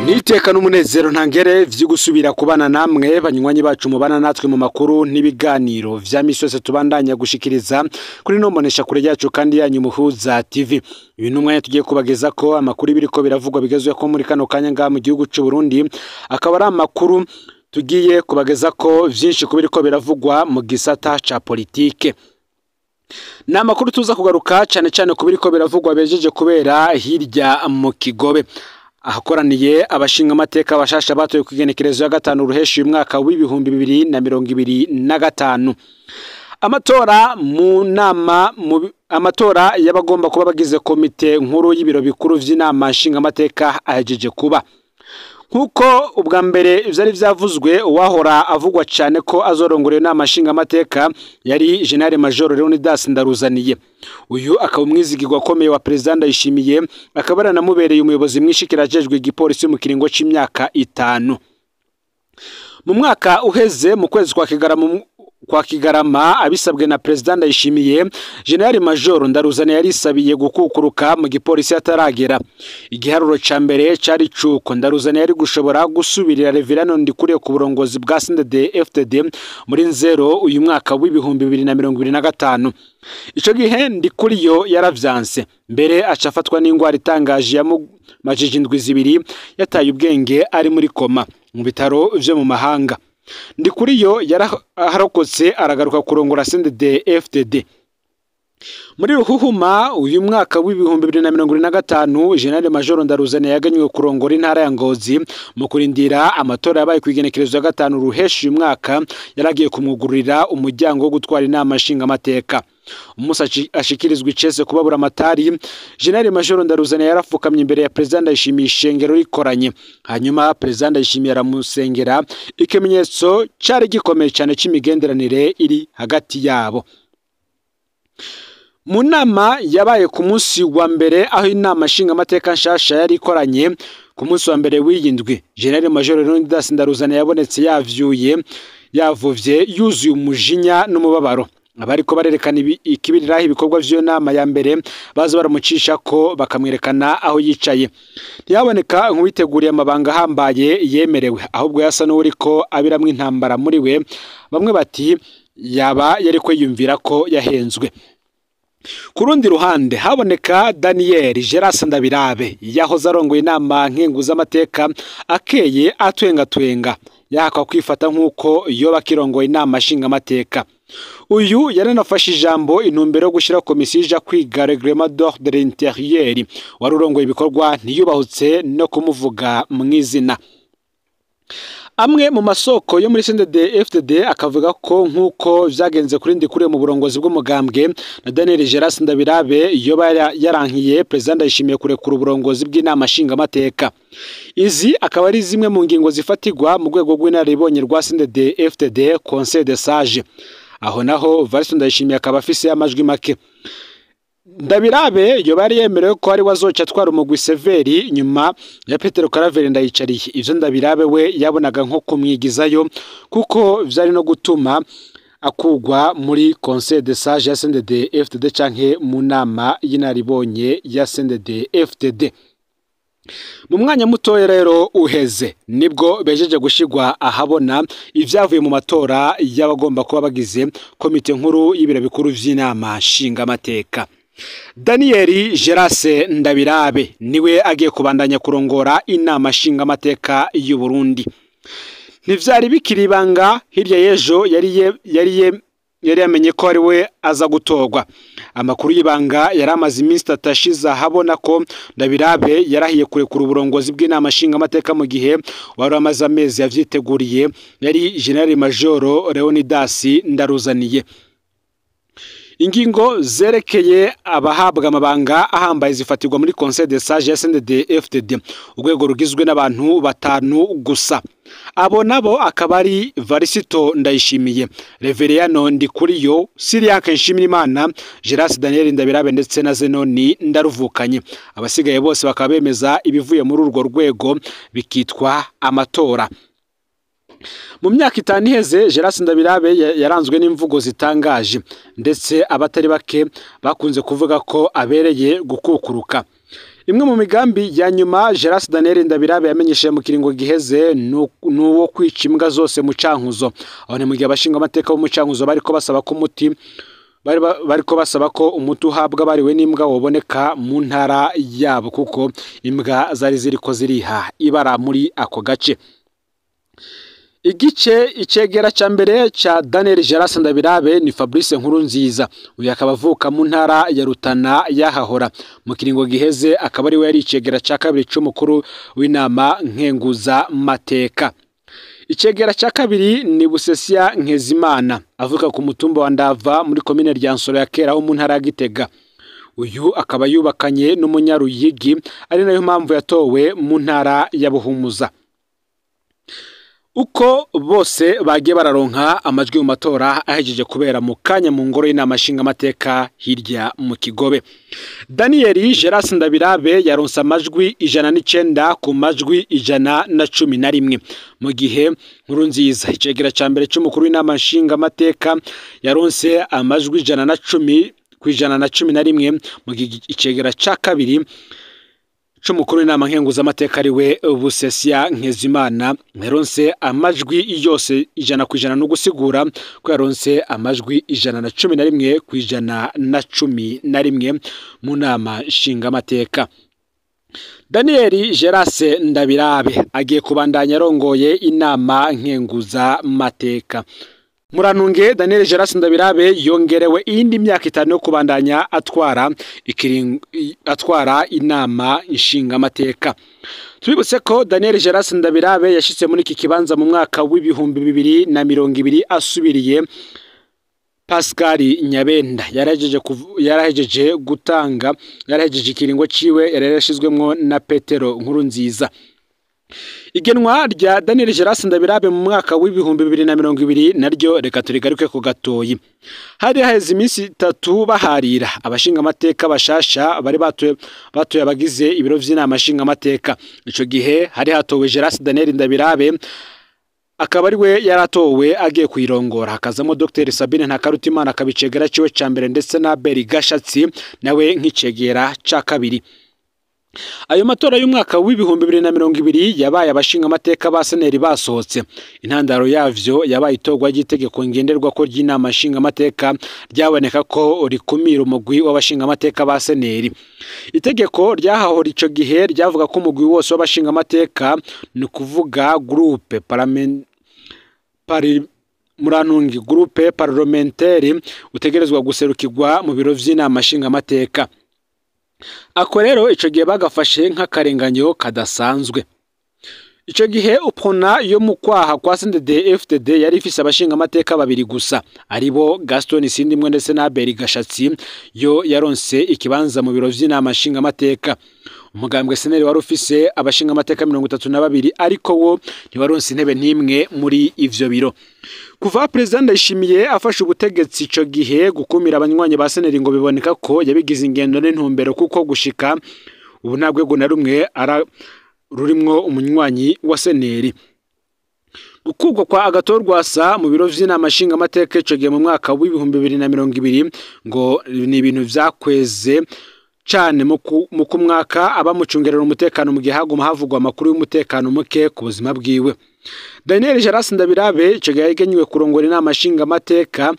Niteka n'umunezero ntangere vyo gusubira kubana namwe banywanyi bacu mubana natwe mu makuru n'ibiganiro vya misi yose tubandanya gushikiriza kuri no mbonesha kure yacu kandi yanyu Muhuza TV. Uyu n'umwanya tugiye kubageza ko amakuru biriko biravugwa bigezwe ko muri kano kanya ngaha mu gihugu c'u Burundi, akaba ari amakuru tugiye kubageza ko vyinshi kubiriko biravugwa mu gisata ca politike. Ni amakuru tuza kugaruka cane cane kubiriko biravugwa bejeje kubera hirya mu Kigobe, ahakoraniye abashinga amateka bashasha batoye kwigenekerezo ya 5 ruheshi uyu mwaka w'2025. Amatora mu nama amatora y'abagomba kuba bagize komite nkuru y'ibiro bikuru vy'inama nshinga amateka ahejeje kuba. Nkuko ubwa mbere vyari vyavuzwe, uwahora avugwa cane ko azorongora inama nshinga amateka yari General Major Leonidas Ndaruzaniye. Uyu akaba umwizigirwa akomeye wa President Ndayishimiye, akaba yaranamubereye umuyobozi mwishikirajejwe igipolisi mu kiringo c'imyaka 5. Mu mwaka uheze mu kwezi kwa Kigarama abisabwe na President Ndayishimiye, General Major Ndaruzaniye yarisabiye gukukuruka mu gipolisi ataragera. Igiharuro ca mbere cari cuko Ndaruzaniye yari gushobora gusubirira Reverend Ndikuriye ku burongozi bwa CNDD-FDD muri nzero uyu mwaka w'2025. Ico gihe Ndikuriyo yaravyanse, mbere aca afatwa n'ingwara itangaje yamumajije indwi zibiri yataye ubwenge ari muri koma mu bitaro vyo mu mahanga. Ndikuriyo yaraharokotse aragaruka kurongora CNDD-FDD. Muri ruhuhuma uyu mwaka w'2025, General Major Ndaruzaniye yaganywe kurongora intara ya Ngozi mu kurindira amatora yabaye kwigenekerezo ya 5 ruheshi uyu mwaka, yaragiye kumwugururira umuryango wo gutwara inama nshinga amateka. Umusa ashikirizwa icese kubabura amatari, General Major Ndaruzaniye yarafukamye imbere ya President Ndayishimiye ishengero rikoranye. Hanyuma President Ndayishimiye aramusengera, ikimenyetso cari gikomeye cyane c'imigenderanire iri hagati yabo. Mu nama yabaye ku munsi wa mbere aho inama nshinga amateka nshasha yari ikoranye ku munsi wa mbere w'iyindwi, General Major Leonidas Ndaruzaniye yabonetse yavyuye yavuvye yuzuye umujinya n'umubabaro. Abariko barerekana ikibiriraho ibikorwa vy'iyo nama ya mbere baza baramucisha ko bakamwerekana aho yicaye. Ntiyaboneka nk'uwiteguriye amabanga ahambaye yemerewe, ahubwo yasa n'uwuriko abiramwo intambara muri we. Bamwe bati yaba yariko yiyumvira ko yahenzwe. Ku rundi ruhande haboneka Daniel Geras Ndabirabe yahoze arongoye inama nkenguzamateka akeye atwenga yahakwa kwifata nk'uko yoba akirongoye inama nshingamateka. Uyu yaranafashe ijambo intumbero yo gushyira komisiyo ija kwiga règlement d'ordre intérieur, wari urongoye ibikorwa ntiyubahutse no kumuvuga mw'izina. Amwe mu masoko yo muri CNDD-FDD akavuga ko nk'uko vyagenze kuri Ndikuriye mu burongozi bw'umugambwe na Daniel Geras Ndabirabe yoba yarankiye President Ndayishimiye kurekura uburongozi bw'inama nshingamateka. Izi akaba ari zimwe mu ngingo zifatirwa mu rwego rw'inararibonye rwa CNDD-FDD Conseil des Sages. Aho naho Valentin Ndayishimiye akaba afise amajwi make. Ndabirabe yoba yari yemerewe ko ari wazoca atwara umugwi Severi nyuma ya Petero Karaveri Ndayicariye. Ivyo Ndabirabe we yabonaga nko kumwigizayo, kuko vyari no gutuma akugwa muri Conseil des Sages ya CNDD-FDD canke mu nama y'inaribonye ya CNDD-FDD. Mu mwanya mutoya rero uheze nibwo bejeje gushigwa ahabona ivyavuye mu matora y'abagomba kuba bagize komite nkuru y'ibiro bikuru vy'inama nshingamateka. Daniel Geras Ndabirabe niwe agiye kubandanya kurongora inama nshingamateka y'u Burundi. Ntivyari bikiri ibanga, hirya y'ejo yari yamenye ko ari we aza gutorwa. Amakuru y'ibanga yari amaze iminsi 3 ashize ahabona ko Ndabirabe yarahiye kurekura uburongozi bw'inama nshingamateka mu gihe wari amaze amezi yavyiteguriye, yari General Major Leonidas Ndaruzaniye. Ingingo zerekeye abahabwa amabanga ahambaye zifatirwa muri Conseil des Sages ya CNDD-FDD, urwego rugizwe n'abantu 5 gusa. Abo nabo akaba ari Varisito Ndayishimiye, Reveriyano Ndikuriyo, Siriake Nshimirimana, Geras Daniel Ndabirabe ndetse na Zenoni Ndaruvukanye. Abasigaye bose bakaba bemeza ibivuye muri urwo rwego bikitwa amatora. Mu myaka 5 iheze Geras Ndabirabe yaranzwe n'imvugo zitangaje, ndetse abatari bake bakunze kuvuga ko abereye gukukuruka. Imwe mu migambi ya nyuma Geras Daniel Ndabirabe yamenyesheje mu kiringo giheze nuwo kwica imbwa zose mu Cankuzo. Aho ni mu gihe abashinga amateka bo mu Cankuzo bariko basaba ko umuti bariko basaba ko umuti uhabwa bariwe n'imbwa woboneka mu ntara yabo, kuko imbwa zari ziriko ziriha ibara muri ako gace. Igice icegera ca mbere ca Daniel Geras Ndabirabe ni Fabrice Nkurunziza. Uyu akaba avuka mu ntara ya Rutana yahahora. Mu kiringo giheze akaba ari we yari icegera ca kabiri c'umukuru w'inama nkenguza mateka. Icegera ca kabiri ni Busesia Nkezimana, avuka ku mutumba wa Ndava muri komine Ryansoro ya Kera ho mu ntara ya Gitega. Uyu akaba yubakanye n'umunyaruyigi, ari nayo mpamvu yatowe mu ntara ya Buhumuza. Uko bose bagiye bararonka amajwi mu matora ahejeje kubera mu kanya mu ngoro y'inama nshingamateka hirya mu Kigobe. Daniel Geras Ndabirabe yaronse amajwi 109 ku majwi 111, mu gihe Nkurunziza icegera ca mbere c'umukuru w'inama nshingamateka yaronse amajwi 110 ku 111, mu gihe icegera ca kabiri c'umukuru w'inama nkenguzamateka ari we Busesia Nkezimana yaronse amajwi yose 100%, no gusigura ko yaronse amajwi 111 ku 111 mu nama nshingamateka. Daniel Geras Ndabirabe agiye kubandanya arongoye inama nkenguzamateka. Muranunge Daniel Geras Ndabirabe yongerewe iyindi myaka 5 yo kubandanya atwara inama nshingamateka. Tubibutse ko Daniel Geras Ndabirabe yashitse muri iki kibanza mu mwaka w'ibihumbi 2020 asubiriye Pascal Nyabenda. Yarahejeje gutanga, yarahejeje ikiringo ciwe yari yarashizwemwo na Petero Nkurunziza. Igenwa rya Daniel Geras Ndabirabe mu mwaka w'ibihumbi 2020 naryo reka turigaruke ku gatoyi. Hari haheze iminsi 3 baharira abashinga amateka bashasha bari batoye abagize ibiro vy'inama nshinga amateka. Ico gihe hari hatowe Geras Daniel Ndabirabe, akaba ari we yaratowe agiye kuyirongora, hakazamo Dr Sabine Ntakarutimana akabicegera ciwe ca mbere, ndetse na Beri Gashatsi nawe nk'icegera ca kabiri. Ayo matora y'umwaka w'ibihumbi 2020 yabaye abashinga amateka ba seneri basohotse. Intandaro yavyo yabaye itorwa ry'itegeko ngenderwa ko ry'inama nshinga amateka ryaboneka ko rikumira umugwi w'abashinga amateka ba seneri. Itegeko ryahahora ico gihe ryavuga ko umugwi wose w'abashinga amateka, ni kuvuga groupe muranungi groupe parlementaire, utegerezwa guserukirwa mu biro vy'inama nshinga amateka. Ako rero ico gihe bagafashe nk'akarenganyo kadasanzwe. Ico gihe UPRONA yo mu kwaha kwa CNDD-FDD yari ifise abashinga amateka babiri gusa, aribo Gaston Sindimwe ndetse na Abel Gashatsi, yo yaronse ikibanza mu biro vy'inama nshinga amateka. Umugambwe seneri wari ufise abashinga amateka 32, ariko wo ntiwaronse intebe n'imwe muri ivyo biro. Kuva President Ndayishimiye afashe ubutegetsi ico gihe, gukumira abanywanyi ba seneri ngo biboneka ko yabigize ingendo n'intumbero, kuko gushika ubu nta rwego na rumwe rurimwo umunywanyi wa seneri. Gukurwa kwa Agathon Rwasa mu biro vy'inama nshingamateka ico gihe mu mwaka w'ibihumbi 2020 ngo ni ibintu vyakweze cane mu kumwaka abamucungerera umutekano, mu gihe haguma havugwa amakuru y'umutekano muke ku buzima bwiwe. Daniel Geras Ndabirabe ico gihe yagenywe kurongora inama nshingamateka,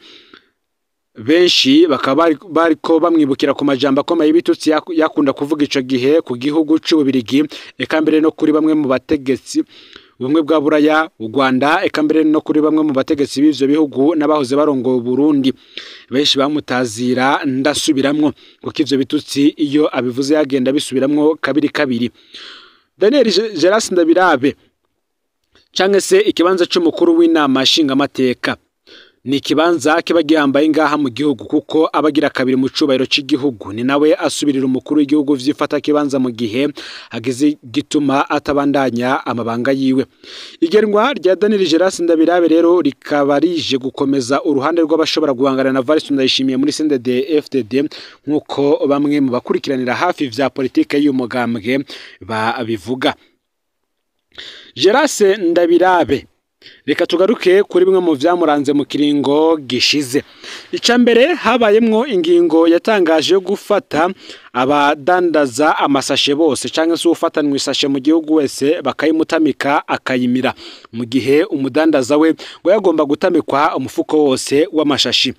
benshi bakaba bariko bamwibukira ku majambo akomeye y'ibitutsi yakunda kuvuga ico gihe ku gihugu c'Ububirigi, eka mbere no kuri bamwe mu bategetsi ubumwe bwa Buraya, u Rwanda, eka mbere no kuri bamwe mu bategetsi b'ivyo bihugu n'abahoze barongoye Burundi. Benshi bamutazira ndasubiramwo, kuko ivyo bitutsi iyo abivuze yagenda bisubiramwo kabiri kabiri. Daniel Geras Ndabirabe canke se ikibanza c'umukuru w'inama nshingamateka ni ikibanza kiba gihambaye ngaha mu gihugu, kuko abagira kabiri mu cubahiro c'igihugu, ni nawe asubirira umukuru w'igihugu vyifata kibanza mu gihe hagize gituma atabandanya amabanga yiwe. Igenwa rya Daniel Geras Ndabirabe rero rikaba rije gukomeza uruhande rw'abashobora guhangana na Evariste Ndayishimiye muri CNDD-FDD, nkuko bamwe mu bakurikiranira hafi vya politike y'umugambwe babivuga. Geras Ndabirabe Reka tugaruke kuri bimwe mu vyamuranze mu kiringo gishize. Ica mbere, habayemwo ingingo yatangaje yo gufata abadandaza amasashe bose canke se ufatanwa isashe mu gihugu wese bakayimutamika akayimira, mu gihe umudandaza we ngo yagomba gutamikwa umufuko wose w'amashashi.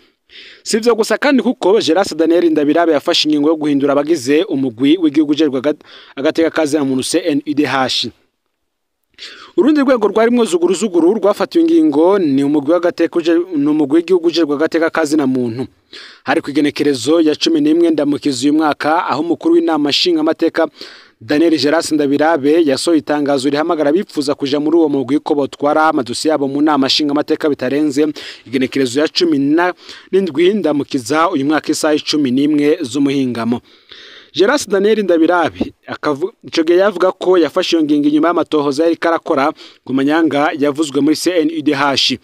Sivyo gusa kandi, kuko Geras Daniel Ndabirabe yafashe ingingo yo guhindura abagize umugwi w'igihugu ujejwe agateka kazina muntu, CNIDH. Urundi rwego rwarimwo zuguruzuguru rwafatiwe ingingo ni umugwi w'agateka, ni umugwi w'igihugu ujejwe agateka kazina muntu. Hari ku igenekerezo ya 11 Ndamukiza uyu mwaka, aho umukuru w'inama nshingamateka Daniel Geras Ndabirabe yasohoye itangazo rihamagara abifuza kuja muri uwo mugwi ko botwara amadosiye yabo mu nama nshingamateka bitarenze igenekerezo ya 17 Ndamukiza uyu mwaka, isaha 11 z'umuhingamo. Geras Daniel Ndabirabe ico gihe yavuga ko yafashe iyo ngingo inyuma y'amatohoza yariko arakora ku manyanga yavuzwe muri CNIDH.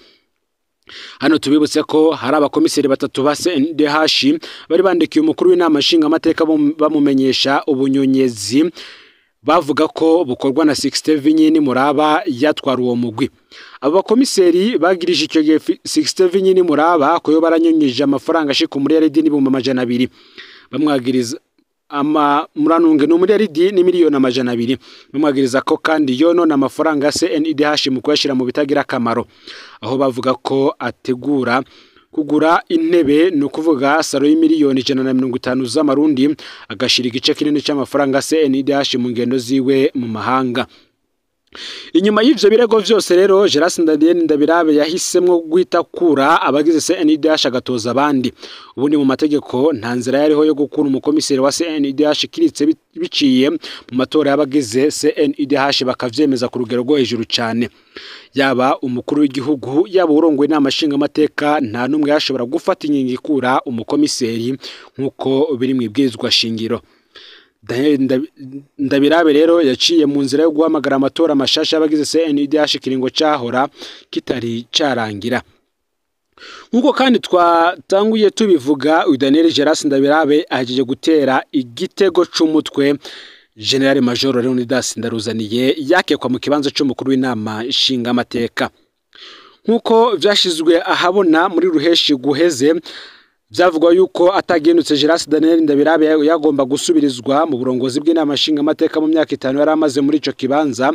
Hano tubibutse ko hari abakomiseri batatu ba CNDH bari bandikiye umukuru w'inama nshingamateka bamumenyesha ubunyonyezi bavuga ko bukorwa na Sixte Vinyini Muraba yatwara uwo mugwi. Abo bakomiseri bagirije icyo gihe Sixte Vinyini Muraba ko yo baranyonyije amafaranga ashika 1,200,000,000, bamwagiriza ama muranunge ni 1,200,000,000, bamwagiriza ko kandi yonona amafaranga ya CNIDH mu kuyashira mu bitagira akamaro, aho bavuga ko ategura kugura intebe, ni ukuvuga saro y'150,000,000 z'amarundi, agashira igice kinini c'amafaranga CNIDH mu ngendo ziwe mu mahanga. Inyuma y'ivyo birego vyose rero, Geras Daniel Ndabirabe yahisemwo guhita kura abagize CNIDH agatoza abandi. Ubundi mu mategeko nta nzira yariho yo gukura umukomiseri wa CNIDH kiritse biciye mu matora y'abagize CNIDH bakavyemeza ku rugero rwo hejuru cane. Yaba umukuru w'igihugu, yaba urongoye inama nshingamateka, nta n'umwe yashobora gufata ingingo ikura umukomiseri nk'uko biri mu ibwirizwa shingiro. Daniel Ndabirabe rero yaciye mu nzira yo guhamagara amatora mashasha y'abagize CNIDH kiringo cahora kitari carangira. Nkuko kandi twatanguye tubivuga, uyu Daniel Geras Ndabirabe ahejeje gutera igitego c'umutwe General Major Leonidas Ndaruzaniye yakekwa mu kibanza c'umukuru w'inama nshingamateka. Nkuko vyashizwe ahabona muri ruheshi guheze, vyavugwa yuko atagendutse Geras Daniel Ndabirabe yagomba gusubirizwa mu burongozi bw'inama nshingamateka mu myaka 5 yari amaze muri ico kibanza.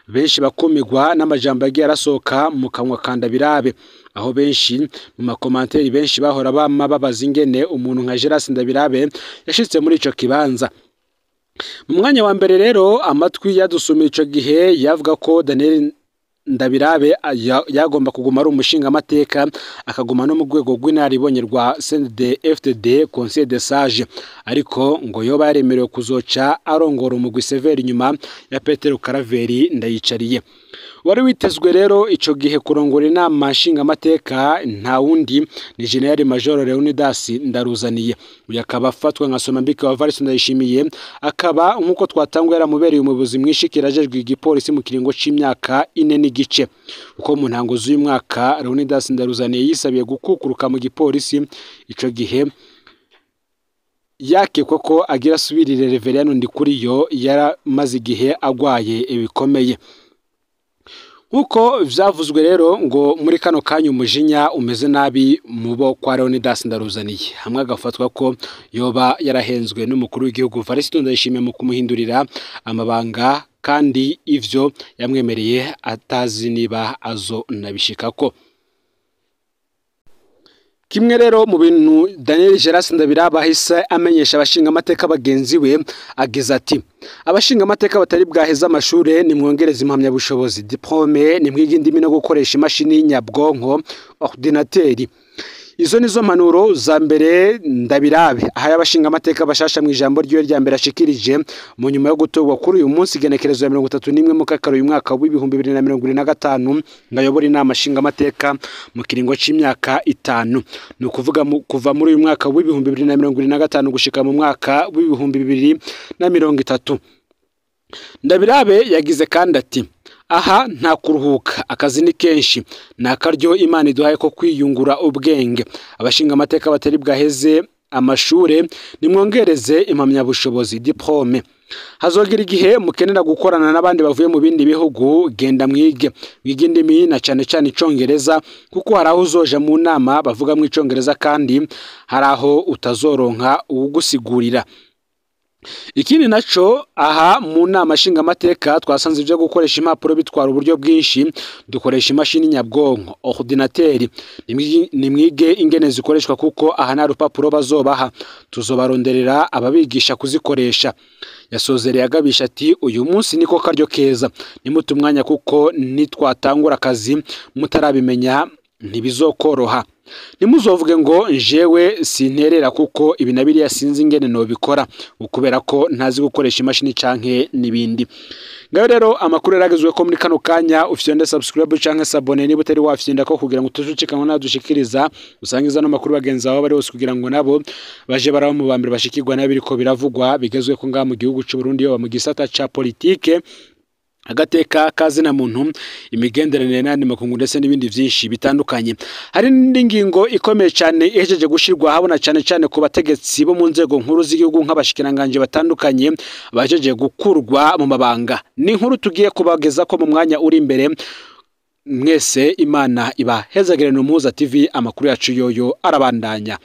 Benshi bakumigwa n'amajambo yagiye arasohoka mu kanwa ka Ndabirabe, aho benshi mu makomanteri benshi bahora bama babaza ingene umuntu nka Geras Ndabirabe yashitse muri ico kibanza. Mu mwanya wa mbere rero, amatwi yadusumiye ico gihe yavuga ko Daniel Ndabirabe yagomba kuguma ari umushingamateka, akaguma no mu rwego rw'inararibonye rwa CNDD-FDD, Conseil des Sages, ariko ngo yoba yaremerewe kuzoca arongora umugwi Severi inyuma ya Petero Karaveri Ndayicariye. Wari witezwe rero ico gihe kurongora inama nshingamateka nta wundi ni General Major Leonidas Ndaruzaniye. Uyu akaba afatwa nka somambike wa Evariste Ndayishimiye, akaba nk'uko twatanguye yaramubereye umuyobozi mwishikira ajejwe igipolisi mu kiringo c'imyaka 4 n'igice. Uko mu ntango z'uyu mwaka Leonidas Ndaruzaniye yisabiye gukukuruka mu gipolisi, ico gihe yakekwa ko agira asubirire Reverien Ndikuriyo yaramaze igihe agwaye ibikomeye. Nkuko vyavuzwe rero, ngo muri kano kanya umujinya umeze nabi mubo kwa Leonidas Ndaruzaniye, hamwe agafatwa ko yoba yarahenzwe n'umukuru w'igihugu Evariste Ndayishimiye mu kumuhindurira amabanga, kandi ivyo yamwemereye atazi niba azo nabishikako. Kimwe rero mu bintu Daniel Geras Ndabirabe ahise amenyesha abashingamateka bagenzi we, agize ati: "Abashingamateka batari bwaheze amashure, nimwongereze impamyabushobozi, diplôme, nimwige indimi no gukoresha imashini nyabwonko, ordinateur." Izo nizo mpanuro za mbere Ndabirabe ahaye abashingamateka bashasha mu ijambo ryiwe rya mbere ashikirije mu nyuma yo gutorwa kuri uyu munsi, igenekerezo ya 31 Mukakaro uyu mwaka w'2025, ngayobora inama nshingamateka mu kiringo c'imyaka 5, ni ukuvuga kuva muri uyu mwaka w'2025 gushika mu mwaka w'2030. Ndabirabe yagize kandi ati: "Aha nta kuruhuka, akazi ni kenshi, ni akaryo Imana iduhaye ko kwiyungura ubwenge. Abashingamateka batari bwaheze amashure, nimwongereze impamyabushobozi, diplôme." Hazogira igihe mukenera gukorana n'abandi bavuye mu bindi bihugu, genda mwige, mwige indimi na cane cane icongereza, kuko hari aho uzoja mu nama bavuga mu icongereza kandi hari aho utazoronka uwugusigurira. Ikindi naco, aha mu nama nshingamateka twasanze ivyo gukoresha impapuro bitwara uburyo bwinshi, dukoresha imashini nyabwonko, ordinateur. Nimwige ingene zikoreshwa kuko aha nta rupapuro bazobaha, tuzobaronderera ababigisha kuzikoresha. Yasozereye agabisha ati uyu munsi niko karyo keza, nimute umwanya kuko nitwatangura akazi mutarabimenya ntibizokoroha. Ntimuzovuge ngo njewe sinterera kuko ibi na biriya sinzi ingene nobikora, ukubera ko ntazi gukoresha imashini canke n'ibindi. Ngaho rero amakuru yaragezwe ko muri kano kanya, ufyonde subscribe canke s'abonner niba utari wafyonda ko kugira ngo utujucikanwa nadushikiriza, usangiza no makuru bagenzi bawe bari hose kugira ngo nabo baje baraba mu bambere bashikirwa nabiriko biravugwa bigezwe ko ngaha mu gihugu c'u Burundi, yoba mu gisata ca politike, agateka kazina muntu, imigenderanire n'andi makungu ndetse n'ibindi vyinshi bitandukanye. Hari n'indi ngingo ikomeye cyane ihejeje gushirwa habona cyane cyane ku bategetsi bo mu nzego nkuru z'igihugu nk'abashikiranganje batandukanye bahejeje gukurwa mu mabanga. Ni inkuru tugiye kubageza ko mu mwanya uri imbere. Mwese Imana ibahezagire. Muhuza TV, amakuru yacu yoyo arabandanya.